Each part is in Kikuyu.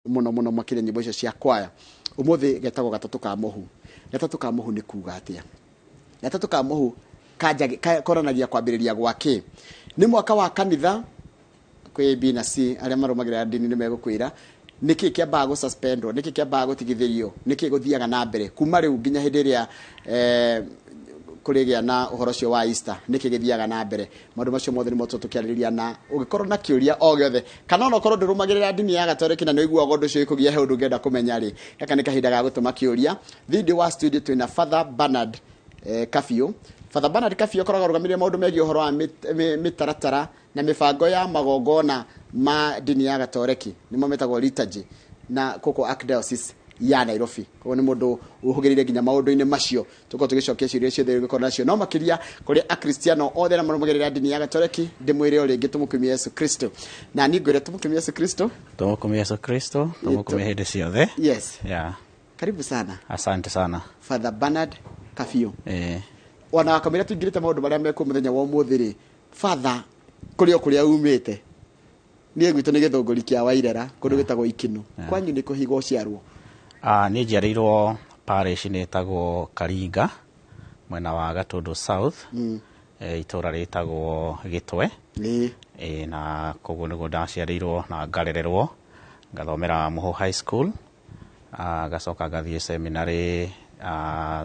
Muno muno makiria nyimbo icio cia kwaya. Umuthi getagwo Gatatũ ka Mũhu. Gatatũ ka Mũhu nĩ kuga atia? Gatatũ ka Mũhu konanagia kwambĩrĩria gwa kĩ? Nĩ mwaka wa kanitha kwĩ B na C. Arĩa marũmagĩrĩra ndini nĩ megũkwĩra nĩkĩ kĩambaga gũsuspendwo, nĩkĩ kĩambaga gũtigithĩrio, nĩkĩ gũthiaga na mbere kuma rĩu nginya hĩndĩ ĩrĩa kũrĩgĩa na ũhoro ũcio wa Easter, nĩkĩ gĩthiaga na mbere. Maũndũ macio mothe nĩmo tũkĩarĩrĩria, na ũngĩkorwo na kĩũria o gĩothe kana ona ũkorwo ndũrũmagĩrĩra ndini ya Gatoreki na nĩ ũiguaga ũndũ ũcio ũkũgia he ũndũ ũngĩenda kũmenya rĩ, gaka nĩ kahinda ga gũtũma kĩũria. Thĩinĩ wa studio twĩna Father Bernard Kabiũ. Father Bernard Kabiũ akoragwo arũgamĩrĩire maũndũ megiĩ ũhoro wa mĩtaratara na mĩbango ya magongona ma ndini ya Gatoreki, nĩmo metagwo liturgy, na gũkũ Archdiocese ya Nairobi. Koguo nĩ mũndũ ũhũgĩrĩire nginya maũndũ-inĩ macio. Tũkorwo tũgĩcokia ciũria ciothe ũngĩkorwo nacio, no makĩria kũrĩ Akristiano othe arĩa marũmagĩrĩra ndini ya Gatoreki, ndĩmwĩre o rĩngĩ, tũmũkumie Yesu Kristo. Na niĩ ngwĩre tũmũkumie Yesu Kristo. Tũmũkumie Yesu Kristo, tũmũkumie hĩndĩ ciothe. Yes. Yeah. Karibu sana. Asante sana. Father Bernard Kabiũ. Eh. Ona wakamwĩra tũingĩrĩte maũndũ marĩa mekuo mũthenya wa ũmũthĩ rĩ, Father, kũrĩ o kũrĩa umĩte, niĩ gwitũ nĩ Gĩthũngũri kĩa Wairera, kũndũ gwĩtagwo Ikinu. Kwanyu nĩ kũhigwo ũciarwo? Niĩ njiarĩirwo parish nĩ ĩtagwo Karinga, mwena wa Gatũndũ South, itũũra rĩtagwo Gĩtwe. Na koguo nĩguo ndaciarĩirwo na ngarererwo, ngathomera Mũhũ High School, ngacoka ngathiĩ seminary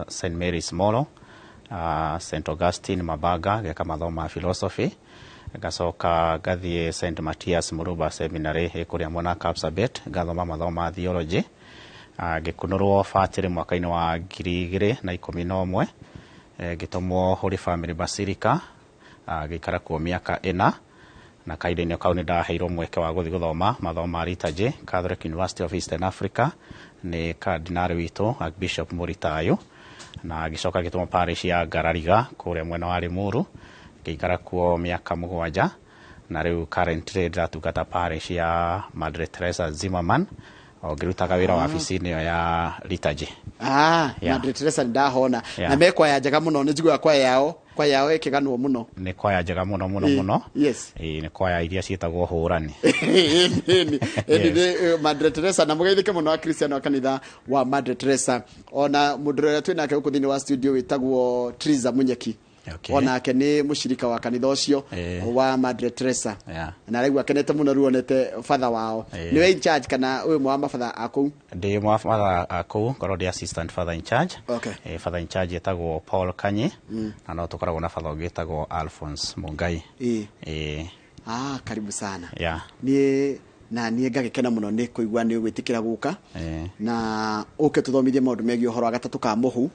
St Mary's Molo, St Augustine Mabanga, ngeka mathomo ma philosophy, ngacoka ngathiĩ St Matthias Muruba Seminary ĩ kũrĩa mwena wa Kapsabet, ngathoma mathomo ma theology. Ngĩkunũrwo batĩrĩ mwaka-inĩ wa 2011, ngĩtũmwo Holy Family Basilica, ngĩikara kuo mĩaka 4, na kahinda-inĩ kau nĩ ndaheirwo mweke wa gũthiĩ gũthoma mathomo ma liturgy Catholic University of Eastern Africa nĩ kardinali witũ Archbishop Mũritayo, na ngĩcoka ngĩtũmwo parish ya Ngarariga kũrĩa mwena wa Limuru, ngĩikara kuo mĩaka 7, na rĩu currently ndĩratungata parish ya Madre Teresa Zimmerman, o ngĩrutaga wĩra wabici-inĩ ĩyo ya liturgy. Yeah. Madre Teresa nĩ ndahona. Na me kwaya njega mũno, nĩ njiguaga kwaya yao ĩkĩganwo mũno. Nĩ kwaya njega mũno mũno mũno. Ĩĩ, nĩ kwaya iria ciĩtagwo hũrani. Ĩni nĩ Madre Teresa, na mũgeithĩke mũno Akristiano a kanitha wa Madre Teresa. Ona mũndũ ũrĩa twĩ nake gũkũ thĩinĩ wa studio wĩtagwo Triza Munyeki, onake nĩ mũcirika wa kanitha ũcio wa Madre Teresa, na araigua akenete mũno rĩu onete father wao. Nĩwe in charge kana ũyũ ũmwe wa mabatha a kũu? Ndĩ ũmwe wa father a kũu, ngorwo ndĩ assistant father in charge. Father in charge etagwo Paul Kanyi, na no tũkoragwo na father ũngĩ etagwo Alphonse Mungai. Ah, karibu sana. Niĩ na niĩ ngagĩkena mũno nĩ kũigua nĩ ũgwĩtĩkĩra gũka na ũke tũthomithie maũndũ megiĩ ũhoro wa Gatatũ ka Mũhu.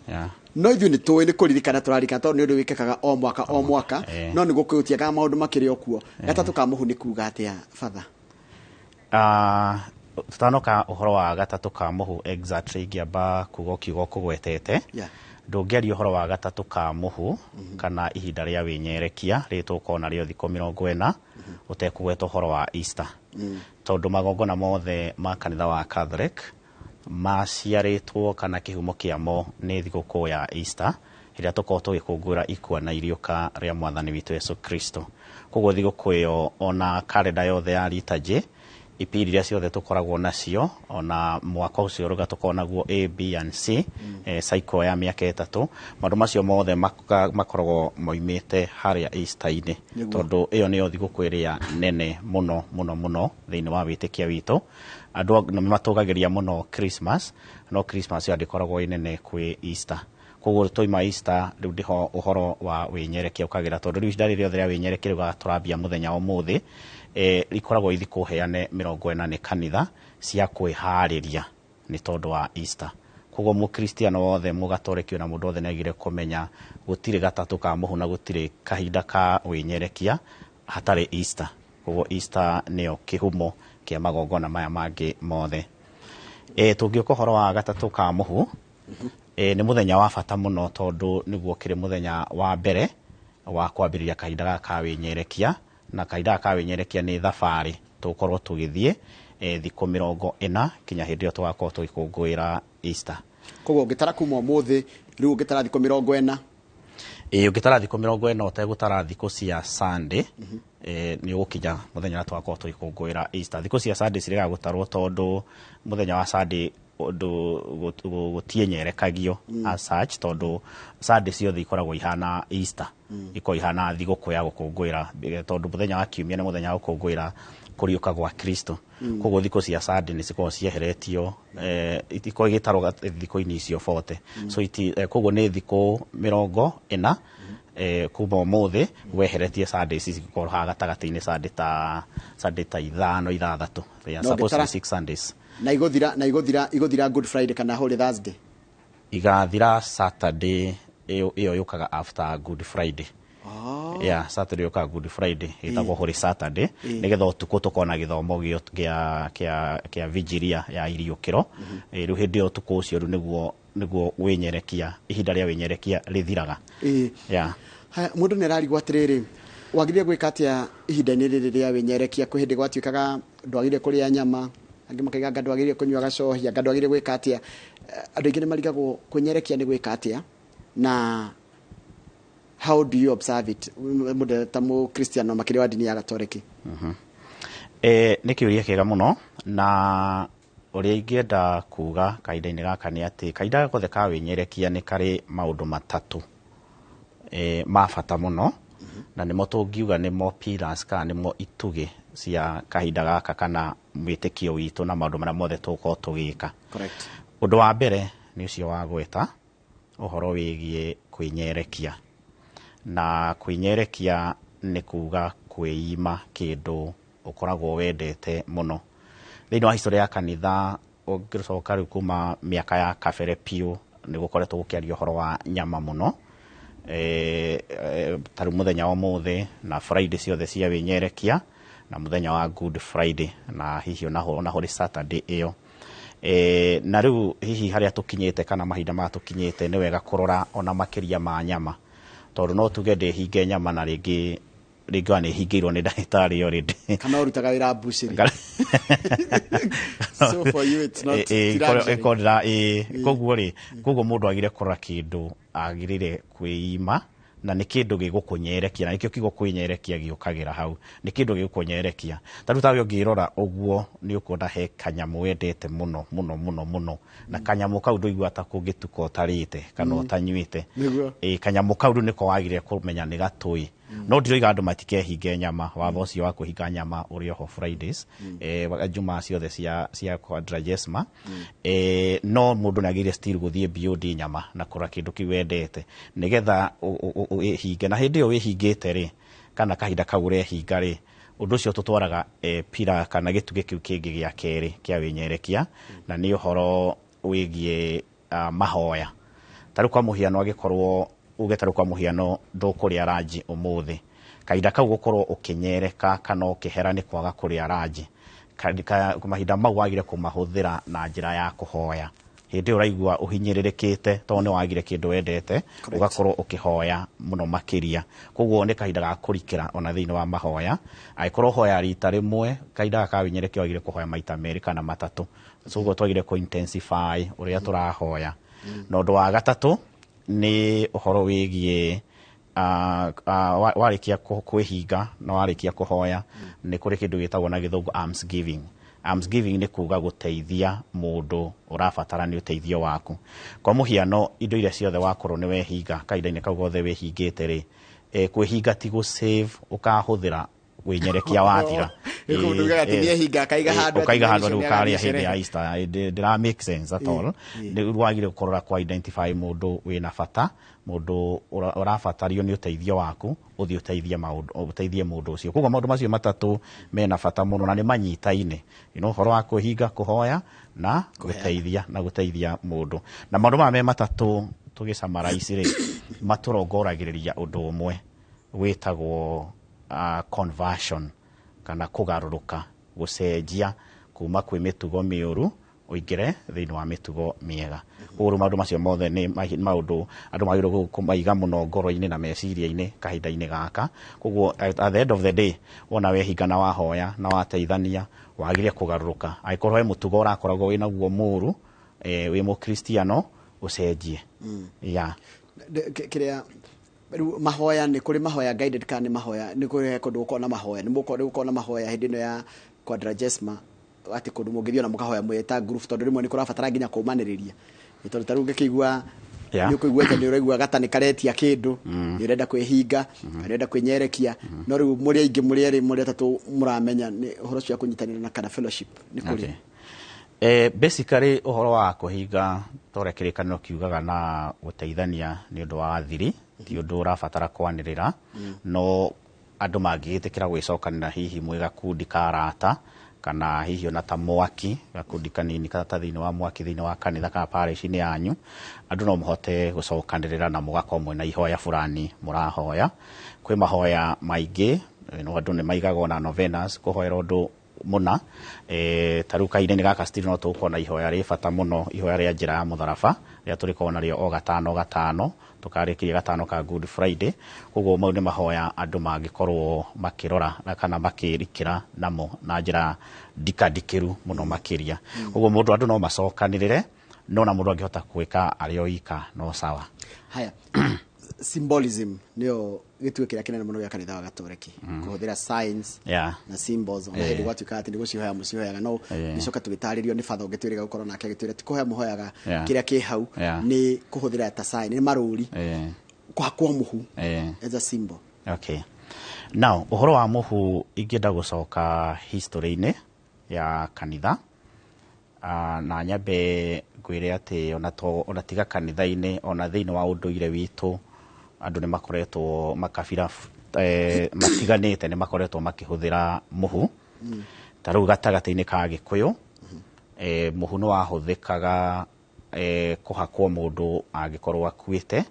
No ithuĩ nĩ tũĩ nĩ kũririkana tũraririkana, tondũ nĩ ũndũ wĩkĩkaga o mwaka o mwaka, no nĩ gũkĩũtiagaga maũndũ makĩrĩ o kuo. Gatatũ ka Mũhu nĩ kuga atĩa, Father? Tũtanoka ũhoro wa Gatatũ ka Mũhu exactly, ingĩamba kuga o kiugo kũgwetete. Ndũngĩaria ũhoro wa Gatatũ ka Mũhu kana ihinda rĩa wĩnyerekia rĩrĩ tũgũkorwo narĩo thikũ 40 ũtekũgweta ũhoro wa Easter, tondũ magongona mothe ma kanitha wa Catholic maciarĩtwo kana kĩhumo kĩamo nĩ thigũkũ ya Easter, ĩrĩa tũkoragwo tũgĩkũngũĩra ikua na iriũka rĩa Mwathani witũ Yesu Kristo. Koguo thigũkũ ĩyo, ona karenda yothe ya liturgy, ipindi iria ciothe tũkoragwo nacio, ona mwaka ũcio rũga tũkoragwo naguo A, B and C, cycle ya mĩaka 3, maũndũ macio mothe makoragwo moimĩte harĩa Easter-inĩ, tondũ ĩyo nĩyo thigũkũ ĩrĩa nene mũno mũno mũno thĩinĩ wa wĩtĩkia witũ. Andũ nĩ matũgagĩria mũno Christmas, no Christmas ĩyo ndĩkoragwo ĩ nene kwĩ Easter. Koguo twaima Easter rĩu ndĩho ũhoro wa wĩnyerekia ũkagĩra, tondũ rĩu ihinda rĩrĩ rĩothe rĩa wĩnyerekia rĩu tũrambia mũthenya wa ũmũthĩ, ikoragwo ithikũ heane 40 nĩ kanitha cia kwĩharĩria nĩ tondũ wa Easter. Koguo mũkristiano wothe, mũgatoreki, ona mũndũ wothe nĩ agĩrĩire kũmenya gũtirĩ Gatatũ ka Mũhu na gũtirĩ kahinda ka wĩnyerekia hatarĩ Easter. Koguo Easter nĩyo kĩhumo kĩa magongona maya mangĩ mothe. Tũngĩũka ũhoro wa Gatatũ ka Mũhu, nĩ mũthenya wa bata mũno, tondũ nĩguo kĩrĩ mũthenya wa mbere wa kwambĩrĩria kahinda gaka ka wĩnyerekia, na kahinda gaka ka wĩnyerekia nĩ thabarĩ tũgũkorwo tũgĩthiĩ thikũ 40 kinya hĩndĩ ĩyo tũgakorwo tũgĩkũngũĩra Easter. Koguo ũngĩtara kuma ũmũthĩ rĩu, ũngĩtara thikũ 40. Ĩĩ, ũngĩtara thikũ 40 ũtegũtara thikũ cia Sunday, nĩ ũgũkinya mũthenya ũrĩa tũgakorwo tũgĩkũngũĩra Easter. Thikũ cia Sunday ciregaga gũtarwo tondũ mũthenya wa Sunday ũndũ gũtienyerekagio as such, tondũ Sunday ciothe ikoragwo ihana Easter, ikoragwo ihana thigũkũ ya gũkũngũĩra, tondũ mũthenya wa kiumia nĩ mũthenya wa gũkũngũĩra kũriũka gwa Kristo. Koguo thikũ cia Sunday nĩ cikoragwo cieheretio, itikoragwo igĩtarwo thikũ-inĩ icio 40. So koguo nĩ thikũ 40 kuma ũmũthĩ weheretie Sunday ici cikorwo haha gatagatĩ-inĩ, Sunday ta 5 6. They are No, supposed to be ngĩtara- 6 Sundays. Na igũthira na igũthira igũthira Good Friday kana Holy Thursday? Igathira Saturday ĩyo yũkaga after Good Friday. Yeah, Saturday yũkaga Good Friday, ĩtagwo Holy Saturday, nĩgetha ũtukũ tũkorwo na gĩthomo kĩa vigilia ya iriũkĩro. Rĩu hĩndĩ ĩyo ũtukũ ũcio rĩu nĩguo wĩnyerekia, ihinda rĩa wĩnyerekia rĩthiraga. Yeah. Haya, mũndũ nĩ ararigwo atĩrĩrĩ, wagĩrĩire gwĩka atĩa ihinda-inĩ rĩrĩ rĩa wĩnyerekia? Kwĩ hĩndĩ gwatuĩkaga ndwagĩrĩire kũrĩa nyama, angĩ makaiga anga ndwagĩrĩire kũnyua gacohi, anga ndwagĩrĩire gwĩka atĩa. Andũ aingĩ nĩ marigagwo kwĩnyerekia nĩ gwĩka atĩa, na how do you observe it mũndũ ta mũkristiano makĩria wa ndini ya Gatoreki? Nĩ kĩũria kĩega mũno, na ũrĩa ingĩenda kuga kahinda-inĩ gaka nĩ atĩ kahinda gothe ka wĩnyerekia nĩ karĩ maũndũ matatũ ma bata mũno, na nĩmo tũngiuga nĩmo pillars kana nĩmo itugĩ cia kahinda gaka kana wĩtĩkio witũ na maũndũ marĩa mothe tũgũkorwo tũgĩka. Ũndũ wa mbere nĩ ũcio wa gweta ũhoro wĩgiĩ kwĩnyerekia, na kwĩnyerekia nĩ kuga kwĩima kĩndũ ũkoragwo wendete mũno. Thĩinĩ wa history ya kanitha, ũngĩcoka rĩu kuma mĩaka ya kabere biũ, nĩ gũkoretwo gũkĩario ũhoro wa nyama mũno. Ta rĩu mũthenya wa ũmũthĩ na Friday ciothe cia wĩnyerekia, na mũthenya wa Good Friday, na hihi ona Holy Saturday ĩyo. Na rĩu hihi harĩa tũkinyĩte kana mahinda maya tũkinyĩte, nĩ wega kũrora ona makĩria ma nyama, tondũ no tuge ndĩhinge nyama na rĩngĩ rĩngĩ ona nĩhingĩirwo nĩ ndagĩtarĩ already. Kana ũrutaga wĩra mbucĩrĩ. So for you it's not luxury. Koguo rĩ, koguo mũndũ agire kũrora kĩndũ agĩrĩire kwĩima, na nĩ kĩndũ gĩgũkũnyerekia, na nĩkĩo kiugo kwĩnyerekia gĩũkagĩra hau, nĩ kĩndũ gĩgũkũnyerekia. Ta rĩu tawe ũngĩrora ũguo nĩ ũkuona he kanyamũ wendete mũno mũno mũno mũno, na kanyamũ kau ndũigua ta kũngĩtuka ũtarĩte kana ũtanyuĩte. Kanyamũ kau rĩu nĩko wagĩrĩire kũmenya nĩ gatũĩ. No ndiroiga andũ matikehinge nyama, watho ũcio wa kwĩhinga nyama ũrĩ oho Fridays, Jumaa ciothe cia Quadragesima. No mũndũ nĩ agĩrĩire still gũthiĩ beyond nyama na kũrora kĩndũ kĩu wendete nĩgetha wĩhinge. Na hĩndĩ ĩyo wĩhingĩte rĩ, kana kahinda kau ũrehinga rĩ, ũndũ ũcio tũtwaraga pira kana gĩtugĩ kĩu kĩngĩ gĩa kerĩ kĩa wĩnyerekia, na nĩ ũhoro wĩgiĩ mahoya. Ta rĩu kwa mũhiano, angĩkorwo uge ta rĩu kwa mũhiano ndũkũrĩa ranji ũmũthĩ, kahinda kau gũkorwo ũkĩnyereka kana ũkĩhera nĩ kwaga kũrĩa ranji, mahinda mau wagire kũmahũthĩra na njĩra ya kũhoya. Hĩndĩ ĩyo ũraigua ũhinyĩrĩrĩkĩte tondũ nĩ wagire kĩndũ wendete, ũgakorwo ũkĩhoya mũno makĩria. Koguo nĩ kahinda ga kũrikĩra ona thĩinĩ wa mahoya. Angĩkorwo ũhoya rita rĩmwe, kahinda gaka ka wĩnyerekia wagire kũhoya maita merĩ kana matatũ. So ũguo twagire kũ intensify ũrĩa tũrahoya. Na ũndũ wa gatatũ nĩ ũhoro wĩgiĩ warĩkia kwĩhinga na warĩkia kũhoya, nĩ kũrĩ kĩndũ gĩtagwo na gĩthũngũ alms giving. Alms giving nĩ kuga gũteithia mũndũ ũrabatara nĩ ũteithio waku. Kwa mũhiano, indo iria ciothe wakorwo nĩ wehinga kahinda-inĩ kau gothe wĩhingĩte rĩ, kwĩhinga ti gũ save ũkahũthĩra wĩnyerekia wathira. Mũndũ ugaga atĩ nĩehinga, akaiga handũ atĩ ũkaiga handũ nĩ rĩu ũkarĩa nĩ hĩndĩ ya Easter. Ndĩra make sense at all. Nĩ wagĩrĩire kũrora kũ identify mũndũ wĩna bata, mũndũ ũrabatario nĩ ũteithio waku, ũthiĩ ũteithie maũndũ, ũteithie mũndũ ũcio. Koguo maũndũ macio matatũ mena bata mũno na nĩ manyitaine. Ũhoro wa kwĩhinga, kũhoya na gũteithia, na gũteithia mũndũ. Na maũndũ maya me matatũ tũgĩsummarize rĩ, matũrongoragĩrĩria ũndũ ũmwe wĩtagwo conversion kana kũgarũrũka, gũcenjia kuma kwĩ mĩtugo mĩũru ũingĩre thĩinĩ wa mĩtugo mĩega. Koguo maũndũ macio mothe nĩ maũndũ andũ magĩrĩirwo kũmaiga mũno ngoro-inĩ na meciria-inĩ kahinda-inĩ gaka. Koguo at the end of the day, wona wehinga na wahoya na wateithania, wagĩrĩire kũgarũrũka. Angĩkorwo he mũtugo ũrakoragwo wĩnaguo mũũru, wĩ mũkristiano, ũcenjie. Yeah. Kĩrĩa Rĩu mahoya nĩ kũrĩ mahoya guided kana nĩ mahoya nĩ kũrĩ kũndũ gũkoragwo na mahoya, nĩ gũkoragwo na mahoya hĩndĩ ĩno ya Quadragesima, atĩ kũndũ mũngĩthiĩ ona mũkahoya mwĩ ta group, tondũ rĩmwe nĩ kũrabatara nginya kũmanĩrĩria, nĩ tondũ ta rĩu ngĩkĩigua nĩ ũkũigua atĩ nĩ ũraigua gata nĩ karetia kĩndũ, nĩ ũrenda kwĩhinga kana nĩ ũrenda kwĩnyerekia, no rĩu mũrĩ aingĩ, mũrĩ erĩ, mũrĩ atatũ, mũramenya nĩ ũhoro ũcio wa kũnyitanĩra na kana fellowship nĩ kũrĩ? Okay. Basically ũhoro wa kũhinga ta ũrĩa kĩrĩkanĩro kiugaga na gũteithania nĩ ũndũ wa thiri, ti ũndũ ũrabatara kwanĩrĩra, no andũ mangĩgĩtĩkĩra gwĩcokanĩra hihi mwĩ gakundi ka arata kana hihi ona ta mwaki, gakundi kanini ta thĩinĩ wa mwaki thĩinĩ wa kanitha kana parish-inĩ yanyu, andũ no mũhote gũcokanĩrĩra na mũgakorwo mwĩna ihoya fulani mũrahoya. Kwĩ mahoya maingĩ, no andũ nĩ maigaga ona novenas kũhoera ũndũ mũna. Ta rĩu kahinda-inĩ gaka still no tũgũkorwo na ihoya rĩ bata mũno, ihoya rĩa njĩra ya mũtharaba rĩrĩa tũrĩkoragwo narĩo o gatano gatano, tũkarĩkĩria gatano ka Good Friday. Koguo mau nĩ mahoya andũ mangĩkorwo makĩrora na kana makĩrikĩra namo na njĩra ndikandikĩru mũno makĩria. Koguo mũndũ, andũ no macokanĩrĩre, no na mũndũ angĩhota gwĩka arĩ o ika no sawa. Haya, symbolism nĩyo gĩtuĩ kĩrĩa kĩnene mũno gĩa kanitha wa Gatoreki, kũhũthĩra signs na symbols, ona hĩndĩ gwatuĩka atĩ nĩ gũcihoya mũcihoyaga, no gĩcoka tũgĩtarĩrio nĩ batha ũngĩ twĩrĩga gũkorwo nake agĩtwĩra ti kũhoya mũhoyaga kĩrĩa kĩ hau, nĩ kũhũthĩra ta sign, nĩ marũri, kũhakwo mũhu as a symbol. Okay. Now, ũhoro wa mũhu ingĩenda gũcoka history-inĩ ya kanitha, na nyambe ngwĩre atĩ ona to ona tiga kanitha-inĩ, ona thĩinĩ wa ũndũire witũ andũ nĩ makoretwo makabira matiganĩte nĩ makoretwo makĩhũthĩra mũhu. Ta rĩu gatagatĩ-inĩ ka Gĩkũyũ, mũhu nĩ wahũthĩkaga kũhakwo mũndũ angĩkorwo akuĩte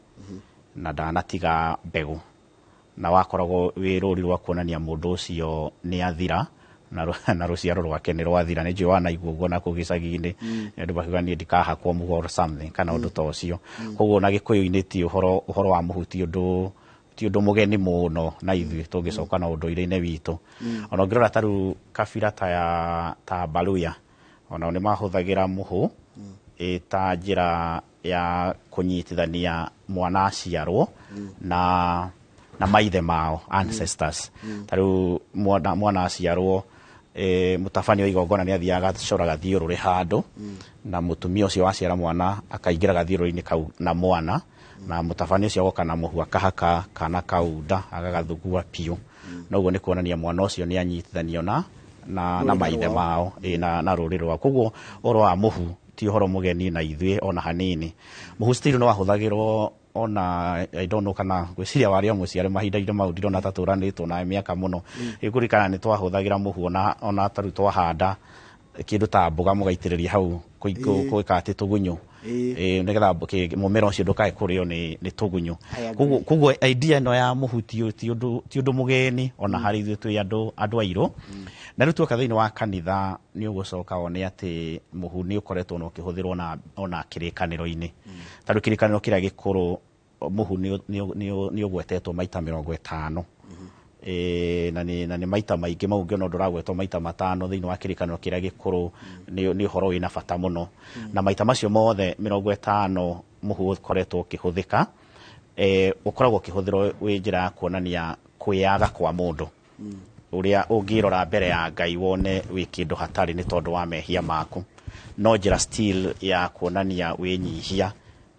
na ndanatiga mbegũ, na wakoragwo wĩ rũri rwa kuonania mũndũ ũcio nĩ athira na rũciaro rwake nĩ rwathira. Nĩ njũĩ wanaigua ũguo na kũu gĩcagi-inĩ, andũ makiuga niĩ ndikahakwo mũhu or something kana ũndũ ta ũcio. Koguo na Gĩkũyũ-inĩ ti ũhoro wa mũhu ti ũndũ mũgeni mũno na ithuĩ tũngĩcoka na ũndũire-inĩ witũ. Ona ũngĩrora ta rĩu kabira ta ya ta Baluya, onao nĩ mahũthagĩra mũhu ĩ ta njĩra ya kũnyitithania mwana aciarwo na maithe mao, ancestors. Ta rĩu mwana aciarwo, mũtabania wa igongona nĩ athiaga agacora gathiũrũrĩ handũ, na mũtumia ũcio waciara mwana akaingĩra gathiũrũrĩ-inĩ kau na mwana, na mũtabania ũcio agoka na mũhu akahaka kana kau nda agagathugua biũ, na ũguo nĩ kuonania mwana ũcio nĩ anyitithanio na Rũrĩrĩ maithe rwao. mao, na rũrĩrĩ rwao. Koguo ũhoro wa mũhu ti ũhoro mũgeni na ithuĩ ona hanini. Mũhu still no wahũthagĩrwo ona I don't know kana ngwĩciria warĩ o mũciare mahinda-inĩ mau, ndirona ta tũranĩtwo na mĩaka mũno. Ĩkũririkana nĩ twahũthagĩra mũhu ona ta rĩu twahanda kĩndũ ta mboga mũgaitĩrĩria hau gwĩka atĩ tũgunyũ, nĩgetha mũmera ũcio ndũkae kũrĩo nĩ tũgunyũ. I agree. Koguo idea ĩno ya mũhu ti ũndũ mũgeni ona harĩ ithuĩ twĩ andũ airũ. Na rĩu tuoka thĩinĩ wa kanitha, nĩ ũgũcoka wone atĩ mũhu nĩ ũkoretwo na ũkĩhũthĩrwo ona kĩrĩkanĩro-inĩ. Ta rĩu kĩrĩkanĩro kĩrĩa gĩkũrũ, mũhu nĩ ũgwetetwo maita 50. Na nĩ maita maingĩ mau ũngĩona ũndũ ũragwetwo maita 5 thĩinĩ wa kĩrĩkanĩro kĩrĩa gĩkũrũ, nĩ ũhoro wĩna bata mũno. Na maita macio mothe 50 mũhu ũkoretwo ũkĩhũthĩka, ũkoragwo ũkĩhũthĩrwo wĩ njĩra ya kuonania kwĩyaga kwa mũndũ, ũrĩa ũngĩrora mbere ya Ngai wone wĩ kĩndũ hatarĩ nĩ tondũ wa mehia maku, no njĩra still ya kuonania wĩnyihia,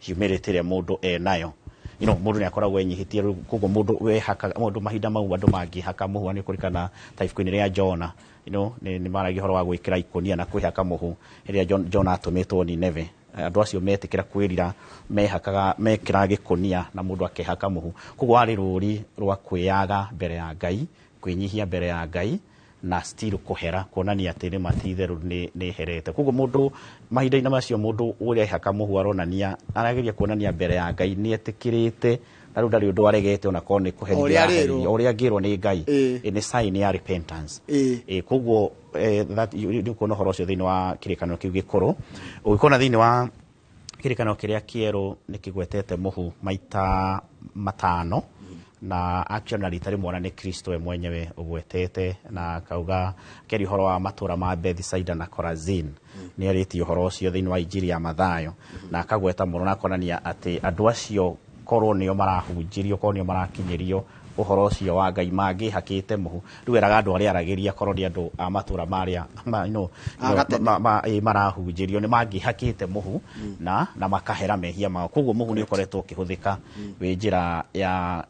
humility ĩrĩa mũndũ enayo. Mũndũ nĩ akoragwo enyihĩtie rĩu, koguo mũndũ wehakaga mũndũ mahinda mau andũ mangĩhaka mũhu, nĩ kũrikana ta ibuku-inĩ rĩa Jona, nĩ maragia ũhoro wa gwĩkĩra ikũnia na kwĩhaka mũhu rĩrĩa Jona atũmĩtwo Nineve. Andũ acio metĩkĩra kwĩrira mehakaga, mekĩraga gĩkũnia na mũndũ akehaka mũhu. Koguo warĩ rũri rwa kwĩyaga mbere ya Ngai, kwĩnyihia mbere ya Ngai, na still kũhera, kuonania atĩ nĩma ti itherũ nĩ herete. Koguo mũndũ mahinda-inĩ macio, mũndũ ũrĩa ehaka mũhu aronania, arageria kuonania mbere ya Ngai nĩ etĩkĩrĩte na rĩu ndarĩ ũndũ aregete ona korwo nĩ kũherithio O ũrĩa araherithio, arĩrwo. o ũrĩa angĩrwo nĩ Ngai. Nĩ sign ya repentance. Koguo nĩ ũkuona ũhoro ũcio thĩinĩ wa kĩrĩkanĩro kĩu gĩkũrũ. Ũngĩkona thĩinĩ wa kĩrĩkanĩro kĩrĩa kĩerũ, nĩ kĩgwetete mũhu maita 5, na actually na rita rĩmwe ona nĩ Kristo we mwenyewe ũgwetete na akauga akĩaria ũhoro wa matũra ma Bethsaida na Chorazin. Nĩ arĩtie ũhoro ũcio thĩinĩ wa Injiri ya Mathayo na akagweta mũno na akonania atĩ andũ acio Korwo nĩo marahunjĩrio, korwo nĩo marakinyĩrio ũhoro ũcio wa Ngai, mangĩhakĩte mũhu. Rĩu eraga andũ arĩa aragĩria, korwo nĩ andũ a matũra marĩa marahunjĩrio, nĩ mangĩhakĩte mũhu na makahera mehia mao. Koguo mũhu nĩ ũkoretwo ũkĩhũthĩka wĩ njĩra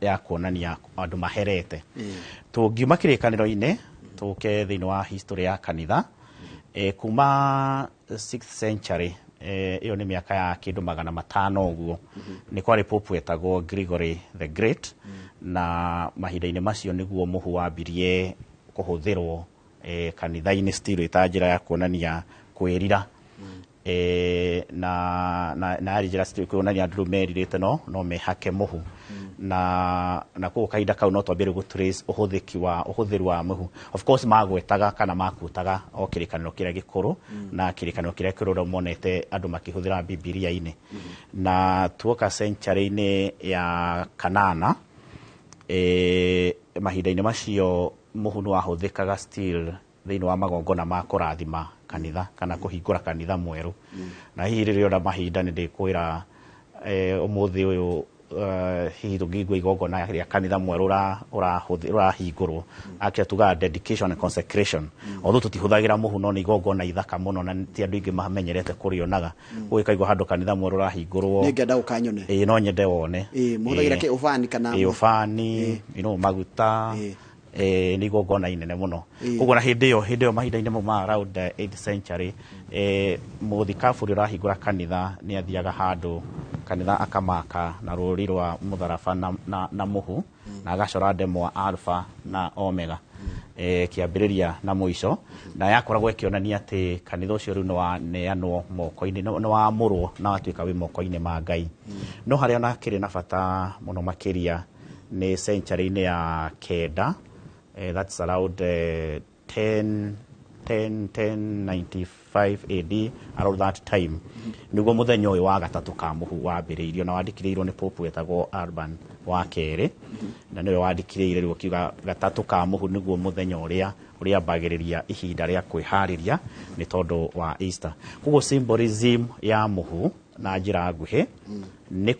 ya kuonania andũ maherete. Tũngiuma kĩrĩkanĩro-inĩ tũke thĩinĩ wa history ya kanitha, kuma 6th century, ĩyo nĩ mĩaka ya kĩndũ 500 ũguo, nĩ kwarĩ pope wetagwo Gregory the Great, na mahinda-inĩ macio nĩguo mũhu wambirie kũhũthĩrwo kanitha-inĩ still ĩta njĩra ya kuonania kwĩrira. Na yarĩ njĩra still kuonania andũ merirĩte no mehake mũhu. Na koguo kahinda kau no twambie rĩu gũ trace ũhũthĩri wa mũhu. Of course magwetaga kana makutaga o kĩrĩkanĩro kĩrĩa gĩkũrũ, na kĩrĩkanĩro kĩrĩa kĩrũ monete andũ makĩhũthĩra Bibilia-inĩ. Na tuoka century-inĩ ya kanana, mahinda-inĩ macio mũhu nĩ wahũthĩkaga still thĩinĩ wa magongona ma kũrathima kanitha kana kũhingũra kanitha mwerũ. Na hihi rĩrĩa ona mahinda nĩ ndĩkwĩra ũmũthĩ ũyũ, hihi tũngĩigua igongona rĩa kanitha mwerũ ũrahingũrwo, actually tugaga dedication and consecration. Although tũtihũthagĩra mũhu, no nĩ igongona ithaka mũno na ti andũ aingĩ mamenyerete kũrĩonaga. Ũgĩkaigua handũ kanitha mwerũ ũrahingũrwo, nĩngenda ũkanyone. Ĩĩ, no nyende wone. Ĩĩ, mũhũthagĩra kĩ, ũbani kana? Ĩĩ, ũbani, maguta. Nĩ igongona inene mũno. Koguo na hĩndĩ ĩyo mahinda-inĩ mau ma around the 8th century, mũthikabu ũrĩa ũrahingũra kanitha nĩ athiaga handũ kanitha akamaka na rũri rwa mũtharaba na mũhu, na agacora ndemwa Alpha na Omega, kĩambĩrĩria na mũico, na yakoragwo ĩkĩonania atĩ kanitha ũcio rĩu nĩ waneanwo moko-inĩ, nĩ wamũrwo na watuĩka wĩ moko-inĩ ma Ngai. No harĩa ona hakĩrĩ na bata mũno makĩria nĩ century-inĩ ya kenda, that's around 1095 AD, around that time, nĩguo mũthenya ũyũ wa gatatũ ka mũhu wambĩrĩirio, na wandĩkĩrĩirwo nĩ pope wetagwo Urban wa kerĩ, na nĩwe wandĩkĩrĩire rĩu akiuga gatatũ ka mũhu nĩguo mũthenya ũrĩa ũrĩambagĩrĩria ihinda rĩa kwĩharĩria nĩ tondũ wa Easter. Koguo symbolism ya mũhu na njĩra nguhĩ nĩ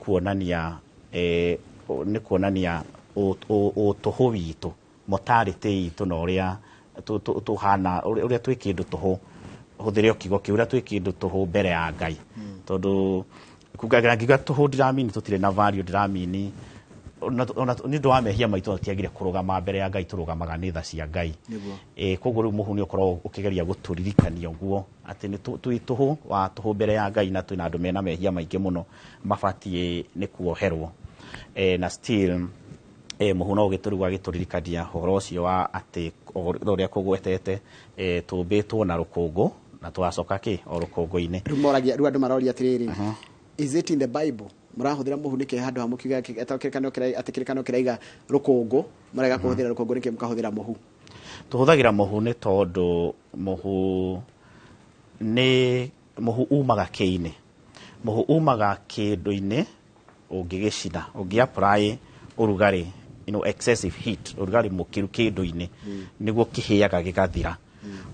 kuonania ũtũhũ witũ, mortality itũ, na ũrĩa tũhana, ũrĩa twĩ kĩndũ tũhũ, hũthĩre kiugo kĩu, ũrĩa twĩ kĩndũ tũhũ mbere ya Ngai. Tondũ ngiuga tũhũ ndiramini tũtirĩ na value, ndiramini nĩ ũndũ wa mehia maitũ tũtiagire kũrũgama mbere ya Ngai, tũrũgamaga nĩ tha cia Ngai. Koguo rĩu mũhu nĩ ũkoragwo ũkĩgeria gũtũririkania ũguo atĩ nĩ twĩ tũhũ wa tũhũ mbere ya Ngai, na twĩna andũ mena mehia maingĩ mũno mabatiĩ nĩ kuoherwo. Na still mũhu no ũgĩtũruga gĩtũririkania ũhoro ũcio wa atĩ ũrĩa kũgwetete, tũmbĩtwo na rũkũngũ na tũgacoka kĩ o rũkũngũ-inĩ. Rĩu moragia, rĩu andũ maroria atĩrĩrĩ, is it in the Bible? Mũrahũthĩra mũhu nĩkĩ handũ ha mũkiuga atĩ kĩrĩkanĩro kĩraiga rũkũngũ, mũrega kũhũthĩra rũkũngũ nĩkĩ mũkahũthĩra mũhu? Tũhũthagĩra mũhu nĩ tondũ mũhu nĩ mũhu umaga kĩinĩ, mũhu umaga kĩndũ-inĩ ũngĩgĩcina, ũngĩ apply ũrugarĩ, excessive heat, ũrugarĩ mũkĩru kĩndũ-inĩ, nĩguo kĩhĩaga gĩgathira.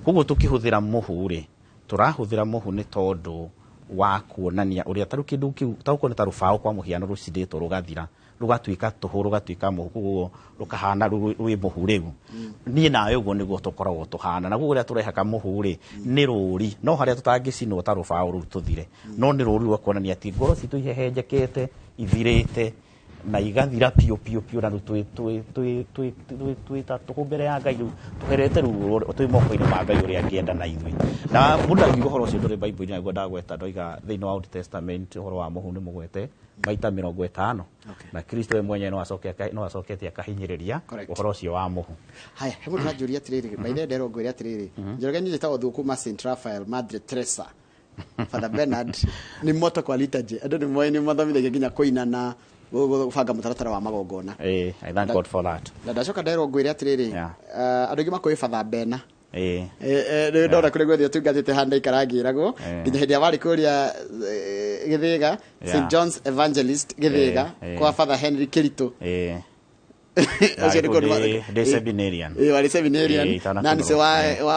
Koguo tũkĩhũthĩra mũhu rĩ, tũrahũthĩra mũhu nĩ tondũ wa kuonania ũrĩa ta rĩu kĩndũ kĩu, ta ũkorwo nĩ ta rũbaũ kwa mũhiano rũcinĩtwo rũgathira, rũgatuĩka tũhũ, rũgatuĩka mũhu, koguo rũkahana rwĩ mũhu rĩu. Niĩ nawe ũguo nĩguo tũkoragwo tũhana. Na koguo rĩrĩa tũrehaka mũhu rĩ, nĩ rũri, no harĩa tũtangĩcinwo ta rũbaũ rũu tũthire, no nĩ rũri rwa kuonania atĩ ngoro citũ ihehenjekete, ithirĩte, na igathira piũ piũ piũ, na rĩu twĩ ta tũhũ mbere ya Ngai, rĩu tũherete rĩu twĩ moko-inĩ ma Ngai ũrĩa angĩenda na ithuĩ. Na mũndũ angiuga ũhoro ũcio ndũrĩ Bible-inĩ, naguo ndagweta, ndoiga thĩinĩ wa Old Testament ũhoro wa mũhu nĩ mũgwete maita 50. Na Kristo we mwenyewe no acokete akahinyĩrĩria ũhoro ũcio wa mũhu. Haya, he mũndũ aranjũria atĩrĩrĩ, by the way nderwo ngwĩre atĩrĩrĩ, Njoroge niĩ njĩtagwo Thuku kuma Saint Raphael Madre Teresa. Father Bernard ni moto kwa liturgy, andũ nĩ moĩ nĩ mathomithagia nginya kũina na gũbanga mũtaratara wa magongona. I thank God for that. Na ndacoka nderwo ngwĩre atĩrĩrĩ, andũ aingĩ makũĩ Father Bena. Rĩu ndona kũrĩa guothe ũtungatĩte handũ ndaikara ngĩragwo, nginya hĩndĩ ĩrĩa warĩ kũrĩa Gĩthĩga, St John's Evangelist Gĩthĩga, kwa Father Henry Kĩritũ. Ũcio nĩ kũndũ Ndĩ seminarian. Warĩ seminarian. Na nĩcio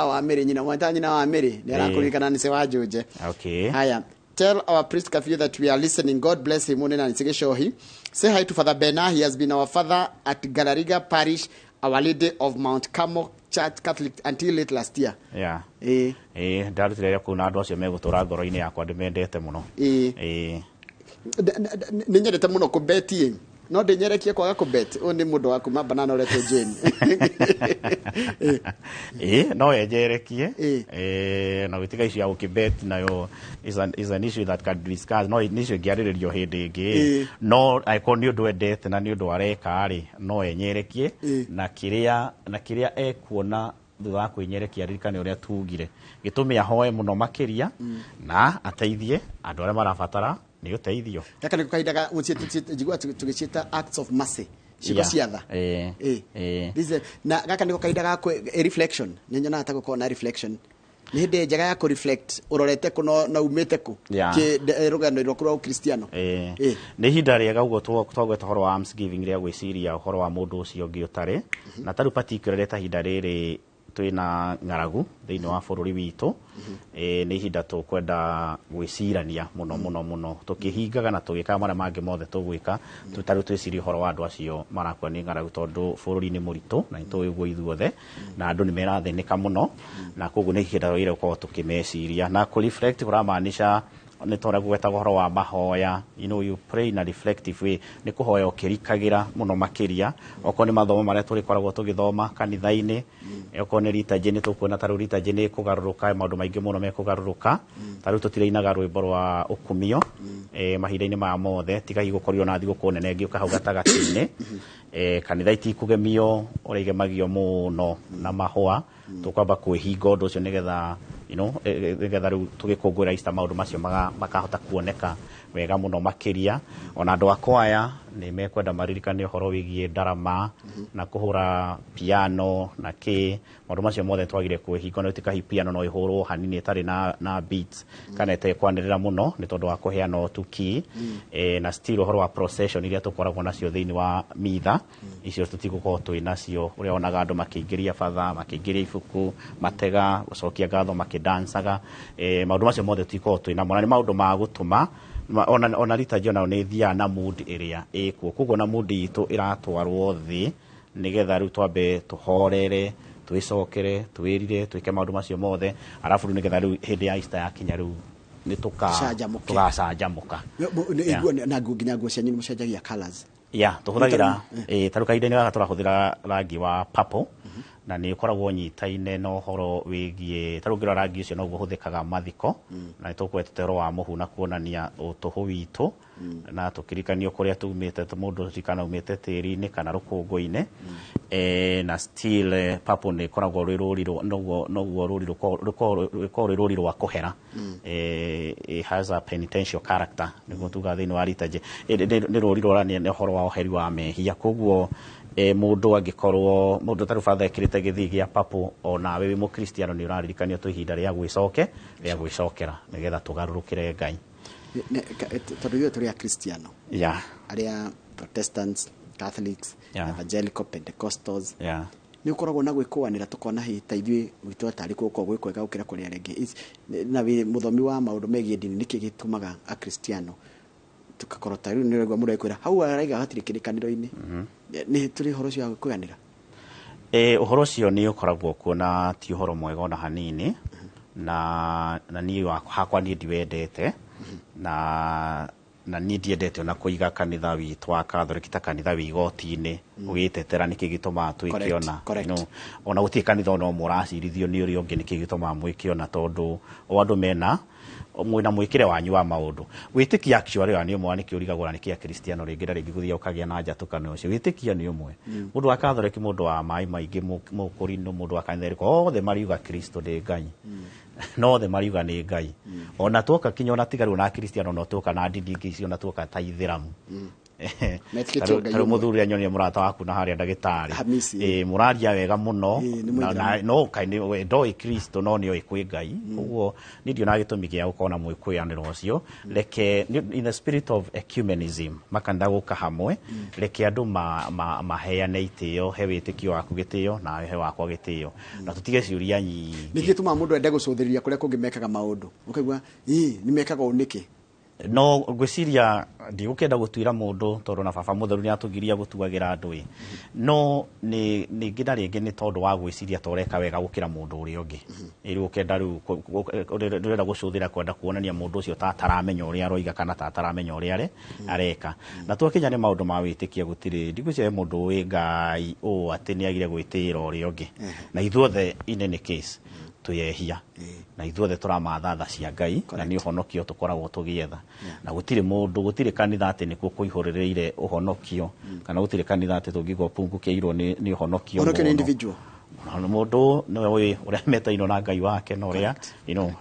wa Mĩrĩ, nyina mweta nyina wa Mĩrĩ, nĩ arakũririkana nĩcio wa Njũnje. Haya, Tell our priest Kafio that we are listening. God bless him. Nĩ Nancy Gĩcohi. Say hi to Father Bena. He has been our father at Galariga Parish, Our Lady of Mount Carmel Church Catholic until late last year. Yeah. Ĩĩ, ndarutire wĩra kũu na andũ acio megũtũra ngoro-inĩ yakwa, ndĩmendete mũno. Ĩĩ. Nĩ nyendete mũno kũbeti, no ndĩnyerekie kwaga kũbet. Ũyũ nĩ mũndũ wa kuma Banana ũretwo Jane. Ĩĩ, no enjerekie. Ĩĩ, na gwĩtiga issue ya gũkĩbet nayo is an issue that can be discussed, no nĩ issue ĩngĩarĩrĩrio hĩndĩ ĩngĩ. No angĩkorwo nĩ ũndũ endete na nĩ ũndũ areka rĩ, no enyerekie na kĩrĩa ekuona thutha wa kwĩnyerekia, aririkane ũrĩa tugire gĩtũme ahoe mũno makĩria na ateithie andũ arĩa marabatara nĩ ũteithio. Gaka nĩko kahinda ga njigua tũgĩciĩta acts of mercy, ciĩko cia tha. Na gaka nĩko kahinda ga reflection. Nĩ nyonaga ta gũkorwo na reflection, nĩ hĩndĩ njega ya kũ-reflect ũrorete kũ na umĩte kũ. Rũgano rwaku rwa ũkristiano. Nĩ ihinda rĩega ũguo twagweta ũhoro wa almsgiving, rĩa gwĩciria ũhoro wa mũndũ ũcio ũngĩ ũtarĩ na tarĩu, particularly ta ihinda rĩrĩ twĩna ng'aragu thĩinĩ wa bũrũri witũ. Nĩ ihinda tũkwenda gwĩcirania mũno mũno mũno, tũkĩhingaga na tũgĩkaga marĩa mangĩ mothe tũgwĩka, tarĩu twĩcirie ũhoro wa andũ acio marakua nĩ ng'aragu, tondũ bũrũri nĩ mũritũ na nĩ tũĩ ũguo ithuothe, na andũ nĩ merathĩnĩka mũno, na koguo nĩ ihinda rĩagĩrĩire gũkorwo tũkĩmeciria na kũ reflect kũramaanisha nĩ tondũ gwetaga ũhoro wa mahoya. You pray in a reflective way, nĩ kũhoya ũkĩrikagĩra mũno makĩria, okorwo nĩ mathomo marĩa tũrĩkoragwo tũgĩthoma kanitha-inĩ, okorwo nĩ liturgy, nĩ tũkuona tarĩu liturgy nĩ ĩkũgarũrũka, maũndũ maingĩ mũno mekũgarũrũka. Tarĩu tũtirainaga rwĩmbo rwa ũkumio mahinda-inĩ maya mothe, tiga hihi gũkorirwo na thigũkũ nene ĩngĩũka hau gatagatĩ-inĩ. Kanitha itikũgemio ũrĩa igemagio mũno na mahũa, tũkwamba kwĩhinga ũndũ ũcio nĩgetha nĩgetha rĩu tũgĩkũngũĩra Easter maũndũ macio makahota kuoneka wega mũno makĩria. Ona andũ a kwaya nĩ mekwenda maririkane ũhoro wĩgiĩ ndarama na kũhũra piano na kĩ, maũndũ macio mothe twagire kwĩhinga, no ĩtĩka hihi piano no ĩhũrwo hanini ĩtarĩ na beats kana ĩtekwanĩrĩra mũno nĩ tondũ wa kũheana ũtuki. Na still ũhoro wa procession iria tũkoragwo nacio thĩinĩ wa mitha icio tũtigũkorwo twĩ nacio, ũrĩa wonaga andũ makĩingĩria batha, makĩingĩria ibuku, matega gũcokia ngatho, makĩdancaga, maũndũ macio mothe tũtikorwo twĩ namo, na nĩ maũndũ ma gũtũma ona liturgy onayo nĩ ĩthiaga na mood ĩrĩa ĩkuo, koguo na mood itũ ĩratwarwo thĩ nĩgetha rĩu twambe tũhorere, twĩcokere, twĩrire, twĩke maũndũ macio mothe, arabu rĩu nĩgetha rĩu hĩndĩ ya Easter yakinya rĩu nĩ Canjamũke. tũgacanjamũka. Na nguo, nginya nguo cianyu nĩ mũcenjagia colours? Ya, tũhũthagĩra tarĩu kahinda-inĩ gaka tũrahũthĩra rangi wa purple, na nĩ ũkoragwo ũnyitaine na ũhoro wĩgiĩ, tarĩu ũngĩrora rangi ũcio noguo ũhũthĩkaga mathiko, na nĩ tũkwetete ũhoro wa mũhu na kuonania ũtũhũ witũ na tũkirikanio kũrĩa tumĩte, mũndũ ririkana umĩte tĩri-inĩ kana rũkũngũ-inĩ. Na still purple nĩ ĩkoragwo rwĩ rũri noguo rũri rũkoragwo rwĩ rũri rwa kũhera. It has a penitential character, nĩguo tugaga thĩinĩ wa liturgy. Nĩ rũri rũrania nĩ ũhoro wa ũheri wa mehia, koguo mũndũ angĩkorwo mũndũ tarĩu batha ekĩrĩte gĩthii gĩa purple, onawe wĩ mũkristiano nĩ ũraririkanio twĩ ihinda rĩa gwĩcoke rĩa gwĩcokera nĩgetha tũgarũrũkĩre Ngai. Tondũ ithuĩ tũrĩ akristiano, arĩa Protestants, Catholics, Evangelical, Pentecostals, nĩ ũkoragwo na gwĩkũanĩra, tũkona hihi ta ithuĩ gwitũ tarĩ gũkorwo gwĩ kwega gũkĩra kũrĩa arĩa angĩ. Na wĩ mũthomi wa maũndũ megiĩ ndini, nĩkĩ gĩtũmaga akristiano tũgakorwo ta rĩu nĩ ũraigua mũndũ agĩkwĩra hau araiga hatirĩ kĩrĩkanĩro-inĩ, nĩ tũrĩ ũhoro ũcio wa gwĩkũanĩra? Ũhoro ũcio nĩ ũkoragwo kuo na ti ũhoro mwega ona hanini, na niĩ hakwa niĩ ndiwendete, na niĩ ndiendete ona kũiga kanitha witũ wa Catholic ta kanitha wĩ igoti-inĩ ũgĩtetera nĩkĩ gĩtũmaga twĩke ona. Ona gũtirĩ kanitha ona ũmwe ũracirithio nĩ ũrĩa ũngĩ nĩkĩ gĩtũmaga mwĩke ona, tondũ o andũ mena mwĩna mwĩkĩre wanyu wa maũndũ. Wĩtĩkio actually wa nĩ ũmwe, nĩkĩo ũrigagwo na nĩkĩ akristiano rĩngĩ na rĩngĩ gũthiaga ũkagĩa na njatũkano ũcio. Wĩtĩkio nĩ ũmwe, mũndũ wa Catholic, mũndũ wa maĩ maingĩ, mũkũrinũ, mũndũ wa kanitha ĩrĩkũ, othe mariuga Kristo nĩ Ngai, no othe mariuga nĩ Ngai. Ona tuoka kinya ona tiga rĩu na akristiano, no tuoka na ndini ingĩ icio, ona tuoka ta ithĩramu. Metĩkĩtie Ngai Tarĩu ũmwe. Mũthuri anyonia mũrata waku na harĩa ndagĩtarĩ. Hamisi. Mũraria wega mũno. Ĩĩ, nĩ mũithĩramu. No kaĩ we ndoĩ Kristo, no nĩoĩ kwĩ Ngai, koguo niĩ ndionaga gĩtũmi gĩa gũkorwo na mwĩkũyanĩro ũcio. Reke in the spirit of ecumenism, makanitha gũka hamwe, reke andũ maheane itĩo, he wĩtĩkio waku gĩtĩo nawe he wakwa gĩtĩo, na tũtige ciũria nyingĩ. Nĩkĩ gĩtũmaga mũndũ ende gũcũthĩrĩria? Kũgathĩrĩria kũrĩa kũngĩ mekaga maũndũ, ũkaigua ĩ nĩ mekaga ũũ nĩkĩ? No ngwĩciria ndigũkĩenda gũtuĩra mũndũ, tondũ na baba mũtheru nĩ atũgiria gũtuagĩra andũ ĩ, no nĩ rĩngĩ na rĩngĩ nĩ tondũ wa gwĩciria ta ũreka wega gũkĩra mũndũ ũrĩa ũngĩ. Rĩu ũkenda rĩu ndũrenda gũcũthĩra, kwenda kuonania mũndũ ũcio ta ataramenya ũrĩa aroiga kana ta ataramenya ũrĩa areka. Na twakinya nĩ maũndũ ma wĩtĩkia, gũtirĩ, ndigwĩciria he mũndũ ũĩ Ngai ũũ atĩ nĩ agire gwĩtĩĩra ũrĩa ũngĩ. Na ithuothe in any case twĩehia, na ithuothe tũramatha tha cia Ngai, na nĩ ũhonokio tũkoragwo tũgĩetha. Na gũtirĩ mũndũ, gũtirĩ kanitha atĩ nĩkuo kũihũrĩrĩire ũhonokio, kana gũtirĩ kanitha atĩ tũngĩigua pungukĩirwo nĩ ũhonokio. Ũhonokio nĩ individual. Mũndũ nĩwe ũĩ ũrĩa metainwo na Ngai wake na ũrĩa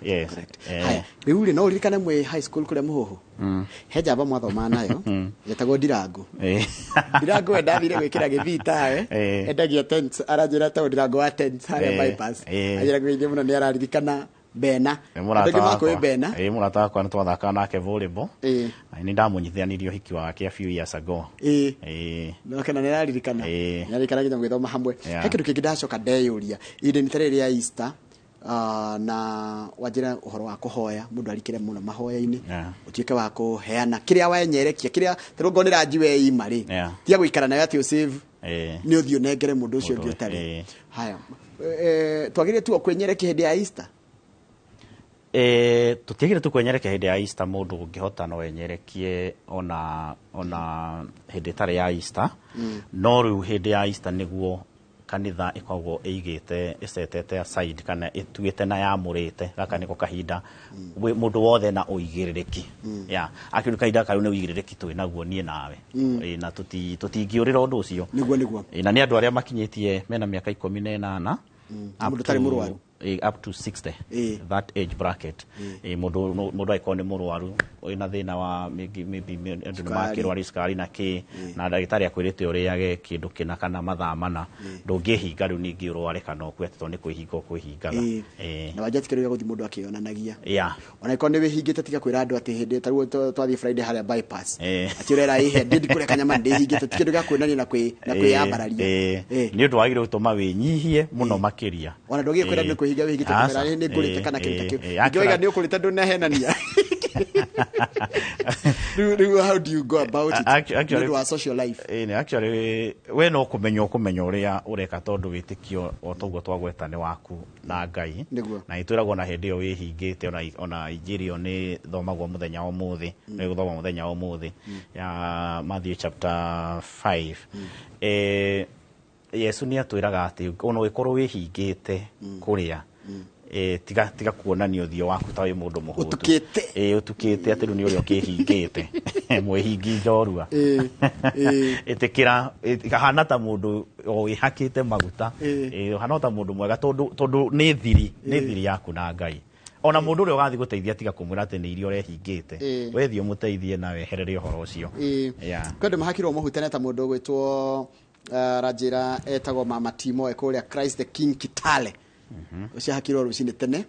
yes. Haya, rĩu rĩ, no ũririkane mwĩ high school kũrĩa Mũhũhũ, he njamba mwathomaga nayo yetagwo Ndirangu. Ndirangu we ndathire gwĩkĩra gĩthii tawe, endagia tents, aranjĩra tagwo Ndirangu wa tents harĩa bypass. Anjĩra ngũgeithie mũno, nĩ araririkana Bena. Andũ aingĩ makũĩ Bena. Ĩ, mũrata wakwa, nĩ twathakaga nake volleyball. Na nĩ ndamũnyitithanirie ũhiki wake a few years ago. No kana nĩ araririkana. Nĩ araririkana nginya mũgĩthoma hamwe. He kĩndũ kĩngĩ ndacoka ndeyũria, ihinda-inĩ ta rĩrĩ rĩa Easter, na wanjĩra ũhoro wa kũhoya, mũndũ arikĩre mũno mahoya-inĩ, ũtuĩke wa kũheana kĩrĩa wenyerekia, kĩrĩa tarĩu ngorwo nĩ ranji weima rĩ, tiga gũikara nayo atĩ ũsave, nĩ ũthiĩ ũnengere mũndũ ũcio ũngĩ ũtarĩ. Haya, twagĩrĩire tu o kwĩnyerekia hĩndĩ ya Easter? Tũtiagĩrĩire tu kwenyerekia hĩndĩ ya Easter. Mũndũ ũngĩhota no enyerekie ona hĩndĩ ĩtarĩ ya Easter. No rĩu hĩndĩ ya Easter nĩguo kanitha ĩkoragwo ĩigĩte, ĩcetete aside, kana ĩtuĩte na yamũrĩte gaka nĩko kahinda mũndũ wothe na ũigĩrĩrĩki. Yeah, actually kahinda kau nĩ ũigĩrĩrĩki twĩ naguo niĩ nawe. Na tũtingĩũrĩra ũndũ ũcio. Nĩguo, nĩguo. Na nĩ andũ arĩa makinyĩtie mena mĩaka 18 Mũndũ ũtarĩ mũrwaru. Up to 60, that age bracket. Mũndũ angĩkorwo nĩ mũrwaru wĩna thĩna wa maybe andũ nĩ makĩrwara cukari na kĩ, na ndagĩtarĩ akwĩrĩte ũrĩage kĩndũ kĩna kana mathaa mana, ndũngĩhinga rĩu ningĩ ũrware kana ũkue atĩ tondũ nĩ kwĩhinga ũkwĩhingaga. Na wanja ti kĩndũ gĩa gũthiĩ mũndũ akĩonanagia. Ona angĩkorwo nĩ wĩhingĩte, tiga kwĩra andũ atĩ hĩndĩ ta rĩu twathiĩ Friday harĩa bypass, atĩ ũrera ĩhe ndĩ ndikũrĩa kanyama ndĩhingĩte, ti kĩndũ gĩa kwĩonania na kwĩyambararia. Nĩ ũndũ wagĩrĩire gũtũma wĩnyihie mũno makĩria. Ona ndũgĩe kwĩra nĩ kwĩhinga wĩhingĩte, kũmera nĩ ngũrĩte kana kĩndũ ta kĩu. Ingĩoiga nĩ ũkũrĩte ndũnahenania. Rĩu how do you go about it? Actually, Nĩ ũndũ wa social life. Actually we no kũmenya ũkũmenya ũrĩa ũreka, tondũ wĩtĩkio o toguo twagweta nĩ waku na Ngai. Na ĩtwĩragwo na hĩndĩ ĩyo wĩhingĩte, ona injiri ĩyo nĩ thomagwo mũthenya wa ũmũthĩ, nĩ gũthomwo mũthenya wa ũmũthĩ ya Matthew chapter 5. Yesu nĩ atwĩraga atĩ ona ũgĩkorwo wĩhingĩte kũrĩa, tiga kuonania ũthiũ waku ta wĩ mũndũ mũhũtu. Ũtukĩte. Ũtukĩte atĩ rĩu nĩ ũrĩa ũkĩhingĩte. Mwĩhingi njorua. Ĩtĩkĩra, hana ta mũndũ o wĩhakĩte maguta. Hana ta mũndũ mwega, tondũ nĩ thiri, nĩ thiri yaku na Ngai. Ona mũndũ ũrĩa ũgathiĩ gũteithia tiga kũmwĩra atĩ nĩ irio ũrehingĩte. We thiĩ ũmũteithie na weherere ũhoro ũcio. Kwĩ andũ mahakirwo mũhu tene ta mũndũ ũgwĩtwo Ranjĩra etagwo Mama Timo kũrĩa Christ the King Kitale. Ũcio ahakirwo rũcinĩ tene.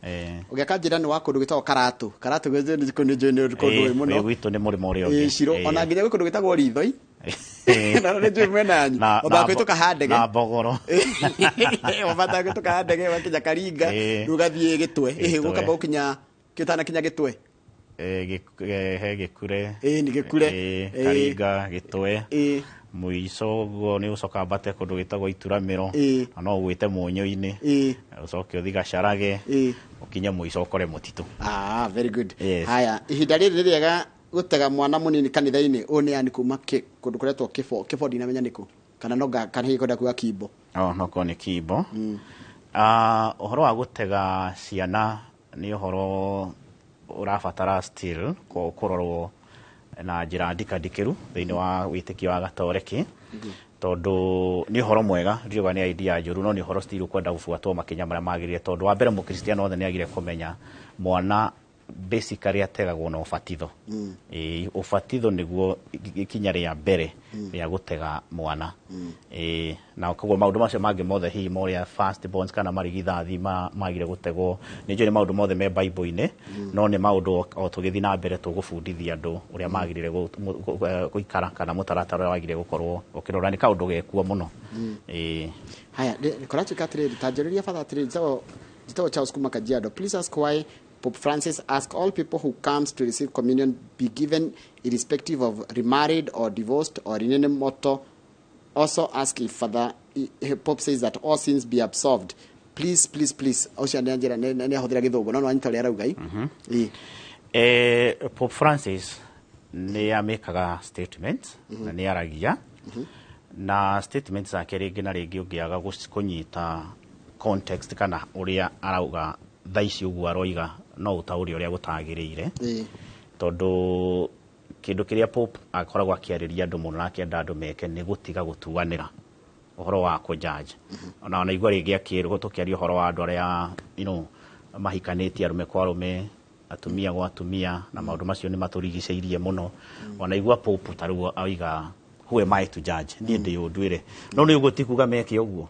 Ũgĩaka njĩra nĩ wa kũndũ gwĩtagwo Karatu. Karatu nĩ kũndũ nĩ kũndũ mũno. Gwitũ nĩ mũrĩmo ũrĩa ũngĩ. Ciro. Ona nginya gwĩ kũndũ gwĩtagwo Rithoi. Na nĩ njũĩ mwena yanyu. Wambaga kũhĩtũka Handege. Na Mbogoro. Wambaga kũhĩtũka Handege, ũgakinya Karinga, rĩu ũgathiĩ Gĩtwe. Ũkamba gũkinya, kĩũtanakinya Gĩtwe. He Gĩkure. Nĩ Gĩkure. Karinga, Gĩtwe. Mũico ũguo nĩ ũcoka ambate kũndũ gwĩtagwo Ituramĩro. Na no ũgwĩte Mũnyũ-inĩ. Ũcoke ũthiĩ Gacarage. Ũkinye mũico ũkore mũtitũ. Very good. Haya, ihinda rĩrĩ nĩ rĩega gũtega mwana mũnini kanitha-inĩ. Ũyũ nĩ yani kuma kũndũ kũretwo Kĩbo. Kĩbo ndinamenya nĩkũ. Kana no kana hihi kwenda kuga Kimbo. No korwo nĩ Kimbo. Ũhoro wa gũtega ciana nĩ ũhoro ũrabatara still kũrorwo na njĩra ndikandikĩru thĩinĩ wa wĩtĩkio wa Gatoreki, tondũ nĩ ũhoro mwega, ndiuga nĩ idea njũru, no nĩ ũhoro still ũkwenda gũbuatwo makinya marĩa magĩrĩire, tondũ wa mbere mũkristiano wothe nĩ agĩrĩire kũmenya mwana basically ategagwo na ũbatitho. Ũbatitho nĩguo ikinya rĩa mbere rĩa gũtega mwana. Na koguo maũndũ macio mangĩ mothe hihi morĩa first borns kana marigithathi magire gũtegwo, nĩ njũĩ nĩ maũndũ mothe me Bible-inĩ, no nĩ maũndũ o tũgĩthiĩ na mbere tũgũbundithia andũ ũrĩa magĩrĩire gũikara kana mũtaratara ũrĩa wagĩrĩire gũkorwo ũkĩrora, nĩ kaũndũ gekuo mũno. Haya, kũratuĩka atĩrĩrĩ, ta njũrĩria batha atĩrĩrĩ, njagwo Njĩtagwo Charles kuma Kajiado. Please ask why Pope Francis asked all people who comes to receive communion be given irrespective of remarried or divorced or in any motto. Also ask if Father Pope says that all sins be absolved. Please, please, please. Ũcio nĩ njĩra nĩ ahũthĩra gĩthũngũ no nĩwanyita ũrĩa arauga. Ĩ. Pope Francis nĩ amĩkaga statement na nĩ aragia na statement zake rĩngĩ na rĩngĩ ũngĩaga kũnyita context kana ũrĩa arauga thaa ici ũguo aroiga no ũtaũre ũrĩa gũtagĩrĩire. Tondũ kĩndũ kĩrĩa Pope akoragwo akĩarĩria andũ mũno na akĩenda andũ meke nĩ gũtiga gũtuanĩra ũhoro wa kũjudge. Ona wanaigua rĩngĩ akĩrwo tũkĩaria ũhoro wa andũ arĩa mahikanĩtie arũme kwa arũme, atumia gwa atumia, na maũndũ macio nĩ matũrigicĩirie mũno. Wanaigua Pope ta rĩu oiga who am I to judge, niĩ ndĩ ũnduĩre, no nĩ ũguo ti kuga meke ũguo.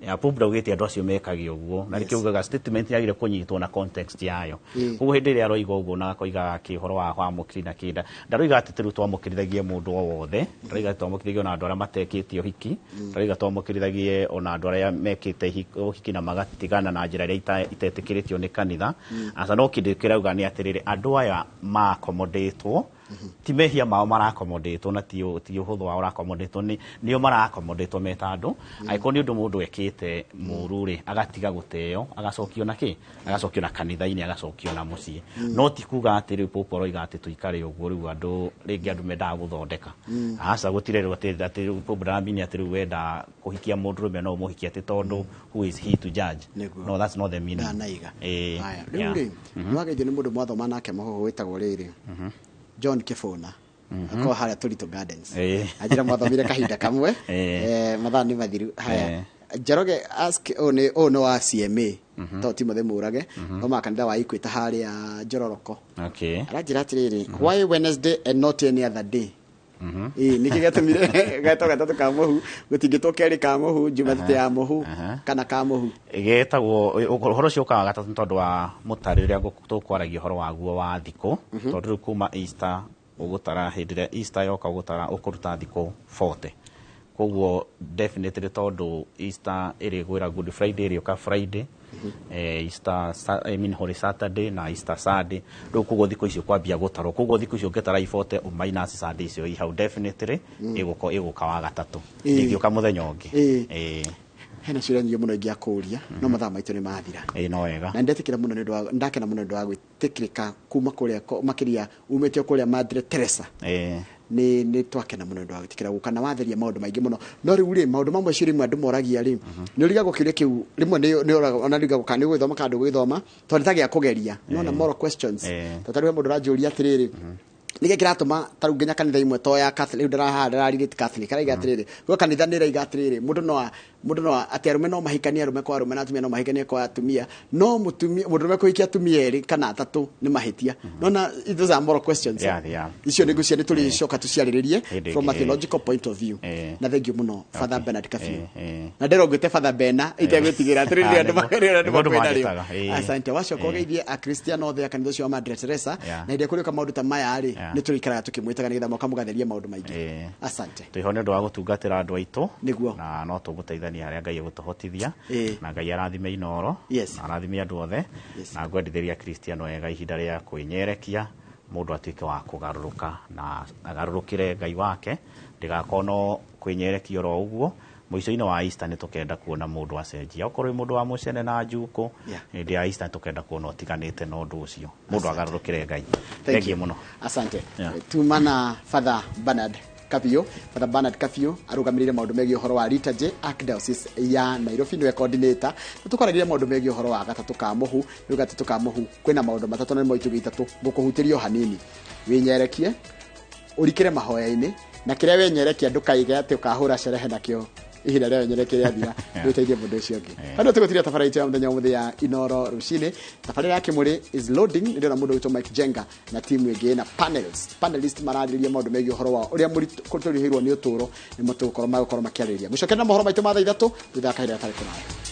Ya Pope ndaugĩte andũ acio mekage ũguo na nĩkĩo ugaga statement yagĩrĩire kũnyitwo na context yayo. Koguo hĩndĩ ĩrĩa aroiga ũguo na akoiga kĩhoro wa kwamũkĩri na kĩnda, ndaroiga atĩ rĩu twamũkĩrithagie mũndũ o wothe, ndaroiga atĩ twamũkĩrithagie ona andũ arĩa matekĩte ũhiki, ndaroiga twamũkĩrithagie ona andũ arĩa mekĩte ũhiki na magatigana na njĩra ĩrĩa itetĩkĩrĩtio nĩ kanitha. Aca, no kĩndũ kĩrauga nĩ atĩrĩrĩ, andũ aya ma-accommodate-wo ti mehia mao marakomodĩtwo na ti ũhũthũ wao ũrakomodĩtwo, nĩo marakomodĩtwo meta andũ. Angĩkorwo nĩ ũndũ mũndũ ekĩte mũru rĩ, agatiga gũteo, agacokio na kĩ, agacokio na kanitha-inĩ, agacokio na mũciĩ. No ti kuga atĩ rĩu Pope aroiga atĩ tũikare ũguo rĩu andũ rĩngĩ andũ mendaga gũthondeka. Aca, gũtirerwo atĩ rĩu Pope ndaramini atĩ rĩu wenda kũhikia mũndũrũme no ũmũhikie atĩ tondũ who is he to judge. No, that's not the meaning. Ndanaiga. Haya, rĩu rĩ, nĩwageithio nĩ mũndũ mwathoma nake mũhũhũ wĩtagwo rĩrĩ John Kĩbũna akorwo harĩa Tũritũ Gardens. Anjĩra mwathomire kahinda kamwe. Mathaa nĩ mathiru. Haya, Njoroge ask, ũyũ nĩ wa CMA to Timothy Mũrage no kanitha wa Equator harĩa Njororoko. Aranjĩra atĩrĩrĩ, why Wednesday and not any other day? Ĩĩ, nĩkĩ gĩatũmire getwo gatatũ ka mũhu, gũtingĩtwo kerĩ ka mũhu, Jumatatũ ya mũhu kana ka mũhu? Getagwo ũhoro ũcio ũkaga gatatũ tondũ wa mũtari ũrĩa tũkwaragia ũhoro waguo wa thikũ, tondũ rĩu kuma Easter ũgũtara hĩndĩ ĩrĩa Easter yoka ũgũtara ũkũruta thikũ 40. Koguo definitely tondũ Easter ĩrĩgwĩra Good Friday ĩrĩũka Friday, Easter I mean Holy Saturday na Easter Sunday, rĩu koguo thikũ icio kwambia gũtarwo, koguo thikũ icio ũngĩtara i 40 minus Sunday icio i hau definitely ĩgũka wa gatatũ, ĩngĩũka mũthenya ũngĩ. Hena ciũria nyingĩ mũno ingĩakũria no mathaa maitũ nĩ mathira. No wega. Na ndetĩkĩra mũno nĩ ũndũ wa ndakena mũno nĩ ũndũ wa gwĩtĩkĩrĩka kuma kũrĩa makĩria umĩte kũrĩa Madre Teresa. Nĩ twakena mũno nĩ ũndũ wa gwĩtĩkĩra gũka na watheria maũndũ maingĩ mũno. No rĩu rĩ, maũndũ mamwe cio rĩmwe andũ moragia rĩ, nĩ ũrigagwo kĩũria kĩu rĩmwe nĩ ũragwo ona ũrigagwo kana nĩ ũgũgĩthoma kana ndũgũgĩthoma tondũ nĩ ta gĩa kũgeria. Nĩwona moral questions. Tondũ ta rĩu he mũndũ ũranjũria atĩrĩrĩ, nĩkĩ kĩratũma ta rĩu nginya kanitha imwe to ya Catholic, rĩu ndĩrahaha ndĩrarirĩte Catholic, araiga atĩrĩrĩ, gwa kanitha nĩ ĩraiga atĩrĩrĩ, mũndũ no atĩ arũme no mahikanie arũme kwa arũme na atumia no mahikanie kwa atumia, no mũtumia mũndũrũme kũhikia atumia erĩ kana atatũ nĩ mahĩtia. Nona those are moral questions. Icio nĩ ngũcia nĩ tũrĩcoka tũciarĩrĩrie from a theological point of view. Na thank you mũno Father Bernard Kabiũ. Na ndĩrongĩte Father Bena itegwĩtigĩra atĩrĩrĩ andũ makwĩna rĩu. Asante. Wacoka ũgeithie Akristiano othe a kanitha ũcio wa Madre Teresa, na hĩndĩ ĩrĩa kũrĩũka maũndũ ta maya rĩ, nĩ tũrĩikaraga tũkĩmwĩtaga nĩgetha moka mũgatherie maũndũ maingĩ. Asante. Twĩho nĩ ũndũ wa gũtungatĩra andũ aitũ. Nĩguo. Na no tũgũteithania harĩa Ngai egũtũhotithia. Na Ngai arathime Inooro. Na arathime andũ othe. Na ngwendithĩria Akristiano ega ihinda rĩa kwĩnyerekia, mũndũ atuĩke wa kũgarũrũka na agarũrũkĩre Ngai wake, ndĩgakorwo no kwĩnyerekia oro ũguo. Mũico-inĩ wa Easter nĩ tũkenda kuona mũndũ acenjia, okorwo wĩ mũndũ wa mũcene na njukũ, hĩndĩ ya Easter nĩ tũkenda kuona ũtiganĩte na ũndũ ũcio, mũndũ agarũrũkĩre Ngai. Thank you mũno. Asante. Tuma na Father Bernard Kabiũ. Father Bernard Kabiũ arũgamĩrĩire maũndũ megiĩ ũhoro wa liturgy Archdiocese ya Nairobi, nĩwe coordinator. Nĩ tũkwaragĩria maũndũ megiĩ ũhoro wa gatatũ ka mũhu. Rĩu gatatũ ka mũhu kwĩna maũndũ matatũ na nĩmo itugĩ itatũ ngũkũhutĩria o hanini. Wĩnyerekie, ũrikĩre mahoya-inĩ, na kĩrĩa wenyerekia ndũkaige atĩ ũkahũra sherehe nakĩo ihinda rĩa wenyerekia rĩathira, nĩũteithie mũndũ ũcio ũngĩ. Handũ tũgũtiria tabarĩra itũ ya mũthenya ũmũthĩ ya Inooro rũcinĩ. Tabarĩra ya Kĩmũrĩ is loading. Nĩ ndĩrona mũndũ wĩtwo Mike Jenga na timu ĩngĩ na panelist mararĩrĩria maũndũ megiĩ ũhoro wa ũrĩa tũritũhĩirwo nĩ ũtũũro, nĩmo tũgũkorwo magũkorwo makĩarĩrĩria. Mũcokere na mohoro maitũ ma thaa 3 thutha wa kahinda gatarĩ kũraya.